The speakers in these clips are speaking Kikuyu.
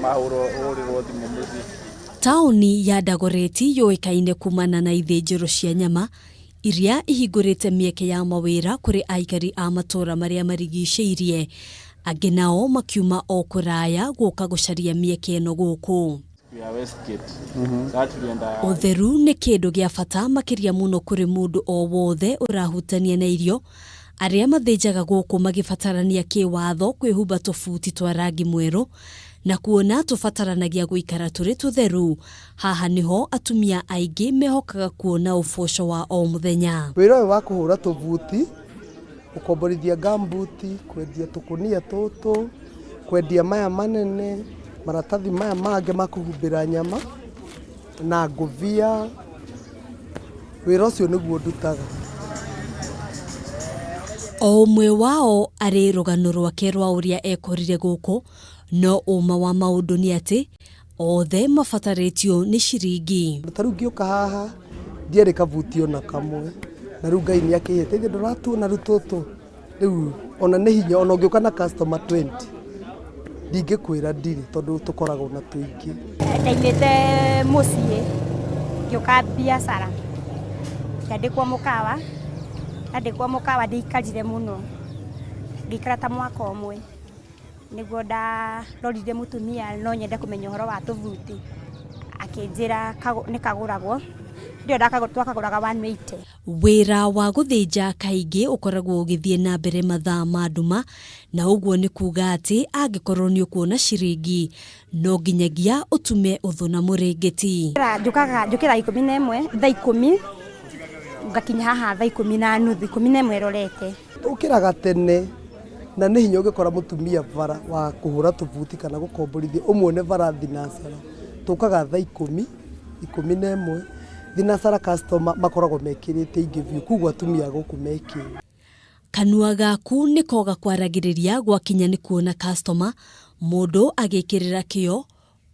Mahũrĩrwo thimũ mũciĩ. Taũni ya Dagoretti yũĩkaine kumana na ithĩnjĩro cia nyama iria ihingũrĩte mĩeke ya mawĩra kũrĩ aikari a matũũra marĩa marigicĩirie. Angĩ nao makiuma o kũraya gũka gũcaria mĩeke ĩno gũkũ. Ya Westgate. Sasa tulienda. Ũtheru nĩ kĩndũ gĩa bata makĩria mũno kũrĩ mũndũ o wothe ũrahutania na irio. Arĩa mathĩnjaga gũkũ magĩbatarania kĩwatho kwĩhumba tũbuti twa rangi mwerũ na kuona tũbataranagia gũikara tũrĩ tũtheru. Haha nĩho atumia aingĩ mehokaga kuona ũboco wa o mũthenya. Wĩra ũyũ wa kũhũra tũbuti, gũkomborithia gambuti, kwendia tũkũnia tũtũ, kwendia maya manene, maratathi maya mangĩ ma kũhumbĩra nyama na ngũbia, wĩra ũcio nĩguo ndutaga. O ũmwe wao arĩ rũgano rwake rwa ũrĩa ekorire gũkũ, no ũma wa maũndũ nĩ atĩ othe mabatarĩtio nĩ ciringi. Ta rĩu ngĩũka haha ndiarĩ kabuti ona kamwe, na rĩu Ngai nĩ akĩhete, ithe ndũratuona rĩu tũtũ, rĩu ona nĩ hinya ona ũngĩũka na customer 20 ndingĩkwĩra ndirĩ tondũ tũkoragwo na tũingĩ. Ndaimĩte mũciĩ ngĩũka biacara, ngĩandĩkwo mũkawa, ndandĩkwo mũkawa ndiaikarire mũno, ngĩikara ta mwaka ũmwe, nĩguo ndarorire mũtumia no nyende kũmenya ũhoro wa tũbuti, akĩnjĩra nĩ kagũragwo, hĩndĩ ĩyo twakagũraga 180. Wĩra wa gũthĩnja kaingĩ ũkoragwo ũgĩthiĩ na mbere mathaa ma nduma, na ũguo nĩ kuga atĩ angĩkorwo nĩ ũkuona ciringi no nginyagia ũtume ũthũ na mũrĩngĩti. Njũkaga njũkĩraga 11, thaa 10 ngakinya haha thaa 10:30, 11 ĩrorete. Ũkĩraga tene na nĩ hinya ũngĩkora mũtumia bara wa kũhũra tũbuti kana gũkomborithia ũmuone bara thinacara. Tũkaga thaa 10, 11, thinacara customer makoragwo mekĩrĩte aingĩ biũ, koguo atumia a gũkũ mekĩrĩte. Kanua gaku nĩko gakwaragĩrĩria gwakinya nĩ kuona customer, mũndũ agĩkĩrĩra kĩo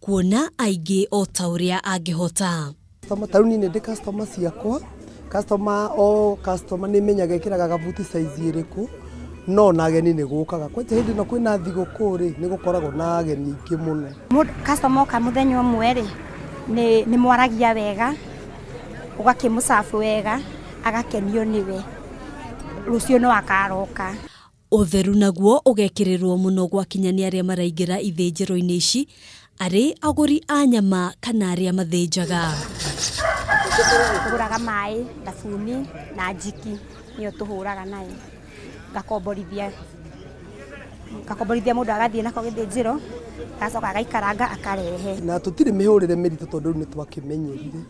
kuona aingĩ o ta ũrĩa angĩhota. Ta rĩu niĩ nĩ ndĩ customer ciakwa, customer o customer nĩ menyaga ĩkĩraga gabuti size ĩrĩkũ, no ona ageni nĩ gũkaga. Kwanja hĩndĩ ĩno kwĩna thigũkũ rĩ, nĩ gũkoragwo na ageni aingĩ mũno. Customer oka mũthenya ũmwe rĩ, nĩ mwaragia wega, ũgakĩmũcabu wega, agakenio nĩwe, rũciũ no akaroka. Ũtheru naguo ũgekĩrĩrwo mũno gwakinya nĩ arĩa maraingĩra ithĩnjĩro-inĩ ici, arĩ agũri a nyama kana arĩa mathĩnjaga. Tũgũraga maĩ, thabuni na njiki nĩyo tũhũraga nayo. Ngakomborithia mũndũ agathiĩ nako gĩthĩnjĩro, agacoka agaikaranga akarehe. Na tũtirĩ mĩhũrĩre mĩritũ tondũ rĩu nĩ twakĩmenyerire.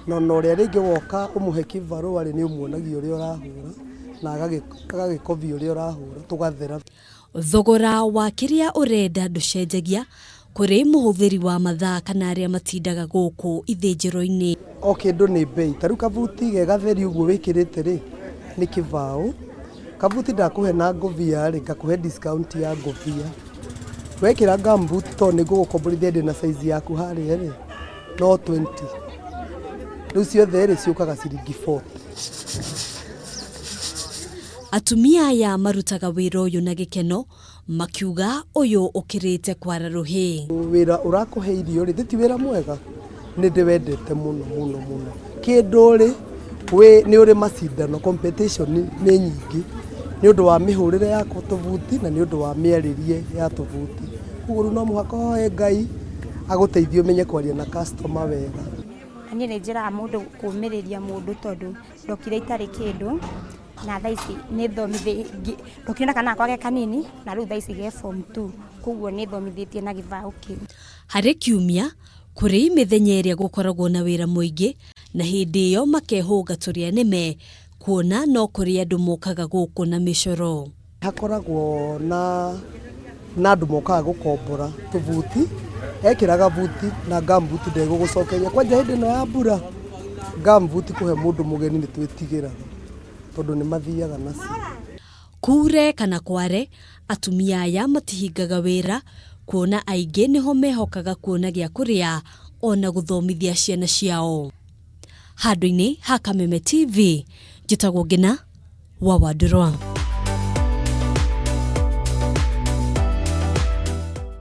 Na ona ũrĩa rĩngĩ woka ũmũhe kĩbarũa rĩ, nĩ ũmuonagia ũrĩa ũrahũra na agagĩkobia ũrĩa ũrahũra tũgathera. Thogora wa kĩrĩa ũrenda ndũcenjagia kũrĩ mũhũthĩri wa mathaa kana arĩa matindaga gũkũ ithĩnjĩro-inĩ. O kĩndũ nĩ bei, ta rĩu kabuti ge gatheri ũguo wĩkĩrĩte rĩ, nĩ kĩbaũ. Kabuti ndakũhe na ngũbia rĩ, ngakũhe discount ya ngũbia. Wekĩra gumboot tondũ nĩ ngũgũkomborithia ndĩ na size yaku harĩa rĩ, no 20. Rĩu ciothe rĩ, ciũkaga ciringi 40. Atumia aya marutaga wĩra ũyũ na gĩkeno, makiuga ũyũ ũkĩrĩte kwara rũhĩ. Wĩra ũrakũhe irio rĩ, ti wĩra mwega, nĩ ndĩwendete mũno mũno mũno. Kĩndũ rĩ, nĩ ũrĩ macindano, competition nĩ nyingĩ, nĩ ũndũ wa mĩhũrĩre ya tũbuti na nĩ ũndũ wa mĩarĩrie ya tũbuti. Koguo rĩu no mũhaka ũhoe Ngai agũteithie ũmenye kwaria na customer wega. Niĩ nĩ njĩraga mũndũ kũũmĩrĩria mũndũ tondũ ndokire itarĩ kĩndũ na thaa ici nĩ thomithĩtie, ndokire na kana gakwa ge kanini na rĩu thaa ici ge form 2, koguo nĩ thomithĩtie na gĩbaũ kĩu. Harĩ kiumia, kũrĩ mĩthenya ĩrĩa gũkoragwo na wĩra mũingĩ na hĩndĩ ĩyo makehũnga tũrĩa nĩme kuona no kũrĩ andũ mokaga gũkũ na mĩcoro. Hakoragwo na andũ mokaga gũkombora tũbuti, ekĩra gabuti na gumboot ndegũgũcokeria. Kwanja hĩndĩ ĩno ya mbura, gumboot kũhe mũndũ mũgeni nĩ twĩtigĩraga tondũ nĩ mathiaga nacio. Kure kana kware, atumia aya matihingaga wĩra kuona aingĩ nĩho mehokaga kuona gĩa kũrĩa ona gũthomithia ciana ciao. Handũ-inĩ ha Kameme TV, njĩtagwo Ngina wa Wandũrwa.